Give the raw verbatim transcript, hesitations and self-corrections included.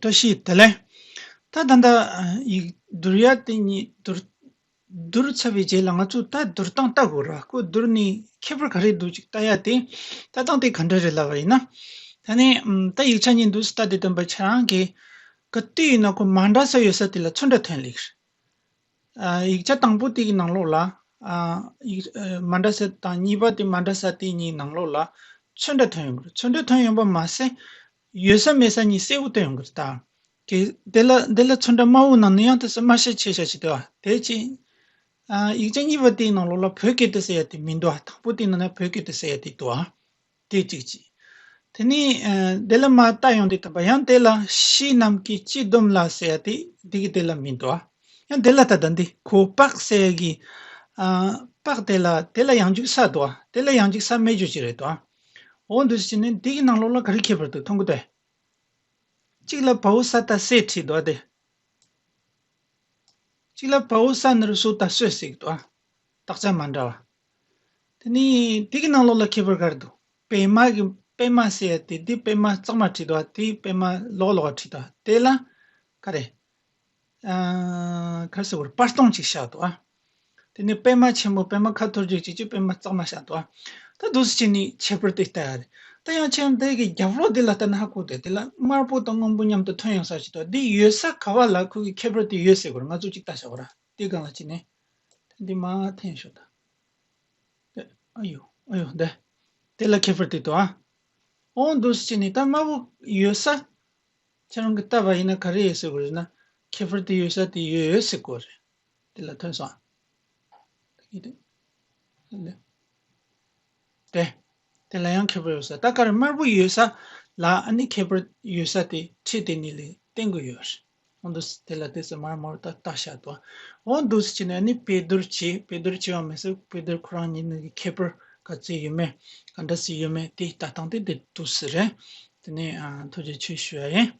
བཀྲ་ཤིས་བདེ་ལེགས། ད་ད་ལྟ་ཡིག་བསྡུར་ཡ་དེ་གཉིས་བསྡུར་བསྡུར་ཚར་བའི་རྗེས་ལ་ང་ཚོ་ད་བསྡུར་སྟངས་ལྟ་དགོས་ར། ཁོ་བསྡུར་ནས་ཁྱད་པར་ག་རེ་འདུག་ཅིག་ལྟ་ཡ་དེ། ལྟ་སྟངས་དེ་ག་འདྲ་རེད་ལབ་པ་ཡིན་ན། ད་ནི་ད་ཡིག་ཆ་གཉིས་འདུག་སེ་ལྟ་དེ་སྟོན་པ་ཁྱེད་རང་གིས་ག་དུས་ཡིན་ན་ཁོ་མ་འདྲ་ས་ཡོད་ས་དེ་ལ་ཚོན་ཁྲ་ཐོན་ལེགས། ཨ། ཡིག་ཆ་དང་པོ་དེ་གི་ནང་ལོགས་ལ། ཨ། ཡིག་ཨ། མ་འདྲ་ས་དང་གཉིས་པ་དེ་མ་འདྲ་ས་དེ་གཉིས་ནང་ལོགས་ལ་ཚོན་ཁྲ་ཐོན་ཡོང་གི་རེད། ཚོན་ཁྲ་ཐོན་ཡོང་པ་མ་ཟད། ཡོད་ས་མེད་ས་གཉིས་གསལ་པོ་སྟོན་ཡོང་གི་རེད་ད། གལ་དེ་ལ་དེ་ལ་ཚོན་ཁྲ་དམར་པོ་ནང་ནས་ཡང་དེ་ཚོ་དམར་ཤས་ཆེ་ཤས་ཤིག་འདུག་ཨ། དེ་ཅི། ཨ། ཡིག་ཆ་གཉིས་པ་དེའི་ནང་ལོགས་ལ་བོད་སྐད་དེ་ཟེར་ཡ་དེ་མི་འདུག་ཨ། དང་པོ་དེའི་ནང་ན་བོད་སྐད་དེ་ཟེར་ཡ་དེ་འདུག་ཨ། དེ་གཅིག་གཅིག་དེ་ནས་ཨ། དེ་ལ་མར་ལྟ་ཡོང་དུས་ཙམ་པ་ཡང་དེ་ལ་ཕྱི་ནམ་མཁའི་སྤྱི་བསྡོམས་ལ་ཟེར་ཡ་དེ་འདི་གི་དེ་ལ་མི་འདུག་ཨ། ཡང་དེ་ལ་ད་ལྟ་འདི་གོ་པགས་ཟེར་ཡ་གི། ཨ། པགས་དེ་ལ་དེ་ལ་ཡང་འཇུག་ས་འདུག་ཨ། དེ་ལ་ཡང་འཇུག་ས་མེད་རྒྱུ་ཅིག་རེད་འདུག་ཨ། འོ་འདུག་སེ་བྱས་ནས་འདི་གི་ནང་ལོགས་ལ་ག་རེ་ཁྱད་པར་འདུག་མཐོང་གི་འདུག་ཨ། གཅིག་ལ་བའོ་ས་ད་སེ་བྲིས་འདུག་ཨ་དེ། གཅིག་ལ་བའོ་ས་ན་རོ་སོ་ད་སོད་ཟེར་གི་འདུག་ཨ། དག་ཆ་མ་འདྲ་བ། དེ་ནས་དེ་གི་ནང་ལོགས་ལ་ཁྱད་པར་ག་རེ་འདུག་པད་མ་གི་པད་མ་ཟེར་ཡ་དེ་དེ་པད་མ་གཙང་མ་བྲིས་འདུག་ཨ། དེ་པད་མ་ལོག་ལོག་བྲིས་འདུག་ཨ། དེ་ལ་ག་རེ། ཨ། ག་རེ་ཟེར་དགོས་རེད། པར་སྟོང་ཅིག་བཞག་འདུག་ཨ། དེ་ནས་པད་མ་ཆེན་པོ་པད་མ་ཁ་འཐོར་རྒྱུག་ཅིག་ཅིག་པད་མ་གཙང་མ་བཞག་འདུག་ཨ། ད་འདུག་སེ་བྱས་ནས་ཁྱད་པར་དེ་ལྟ་ཡ་རེད། ད་ཡང་ཁྱེད་རང་འདི་གི་རྒྱབ་ལོགས་འདི་ལ་ལྟ་ན་ཧ་གོ་དེ། དེ་ལ་དམར་པོ་དང་སྔོན་པོ་མཉམ་དུ་ཐོན་ཡོང་ས་ཞིག་འདུག་འདི་ཡོད་ས་ག་བ་ལ་ཁོ་གི་ཁྱད་པར་དེ་ཡོད་ཟེར་དགོས་རེད། ང་ཚོ་ཅིག་ལྟ་བཞག་གོ་ར། དེ་སྒང་ལ་ཅིག་ནས་ད་འདི་མར་འཐེན་ཤོག་ད། དེ་ཨ་ཡོ་ཨ་ཡོ་འདི། དེ་ལ་ཁྱད་པར་དེ་འདུག་ཨ། འོ་འདུག་སེ་བྱས་ནས་ད་དམར་པོ་ཡོད་ས། ཁྱེད་རང་གིས་བལྟས་པ་ཡིན་ན་ག་རེ་ཡོད་ཟེར་དགོས་རེད་ན། ཁྱད་པར་དེ་ཡོད་ས་དེ་ཡོད་ཡོད་ཟེར་དགོས་རེད། དེ་ལ་ཐོན་སོང་ཨ། དེ། དེ་ལ་ཡང་ཁྱད་པར་ཡོད་ས། ད་ག་རེ་དམར་པོ་ཡོད་ས་ལ་ཨ་ནི་ཁྱད་པར་ཡོད་ས་དེ་ཁྲིད་དེ་ནི་ལས་བསྟན་དགོས་ཡོད་རེད། འོ་འདུག་སེ་དེ་ལ་དེ་ཚོ་མར་མར་ད་ལྟ་བཞག་འདུག་འོ་འདུག་སེ་བྱས་ནས་ཨ་ནི་དཔེ་བསྡུར་བྱེད། དཔེ་བསྡུར་བྱེད་པ་མི་ཟེར། དཔེ་བསྡུར་ཁོ་རང་ཉིད་ནི་གི་ཁྱད་པར་ག་ཚོད་ཡོད་མེད། ག་འདྲ་ཞིག་ཡོད་མེད་དེ་ལྟ་སྟངས་དེ་དེ་འདུག་སེ་རེད། དེ་ནས་ཨ། ཐུགས་རྗེ་ཆེ་ཞུ་ཡ་ཡིན།